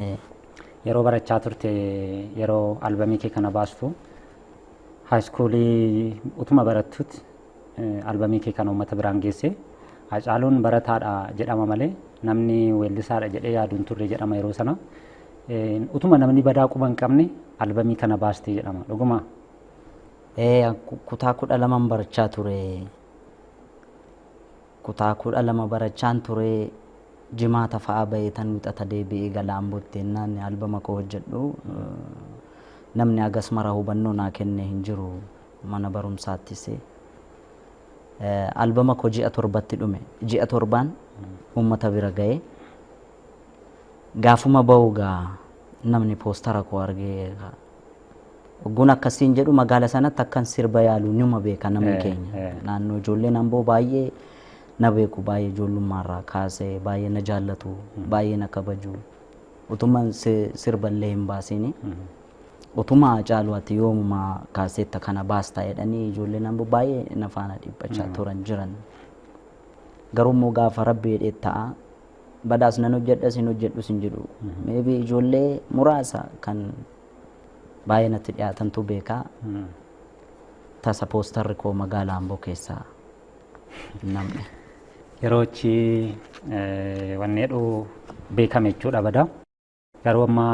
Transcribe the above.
Yeroo barachaa turte, yeroo albamii kee kana baastu, high schoolii utuma barattutti albamii kee kana uummata biraan geesse. Hacaaluun barataadha jedhama malee namni weellisaadha jedhee yaadu hin turre jedhama yeroo sana. Utuma namni badaa quba hin qabne albamii kana baaste jedhama. Dhuguma? Kutaa 12 barachaa ture. Kutaa 12 barachaan ture, jimaata fa'aa bahee tan wixata deebi'ee gala Ambootti jennaan albama koo hojjedhu, namni hagas mara hubannoo naa kenne hin jiru mana barumsaattis. Albama koo ji'a 7tti dhume. Ji'a 7n uummata bira ga'ee, gaafuma bahu gaa namni poostara koo argee, ogguun akkasiin jedhu magaala sanatti akkan sirba yaalu nima beeka namni keenya. Naannoo ijoolleen Amboo baay'ee na beeku, baay'ee ijoollummaarraa kaasee baay'ee na jaallatu, baay'ee na kabaju. Utuma sirballee hin baasini. Utuma Hacaaluu ati yoomuma kaaseetta kana baasta jedhanii ijoolleen Amboo baay'ee na faana dhiphachaa turan jiran. Garuu immoo gaafa Rabbi jedhee ta'a. Badaas nan hojjedhas hin hojjedhus hin jedhu. Maybe ijoollee muraasa kan baay'ee natti dhiyaatantu beekaa. Tasa poostarri koo magaalaa Amboo keessaa namni. Yeroo achi wanni jedhu beekame jechuudha badaa. Garuu amma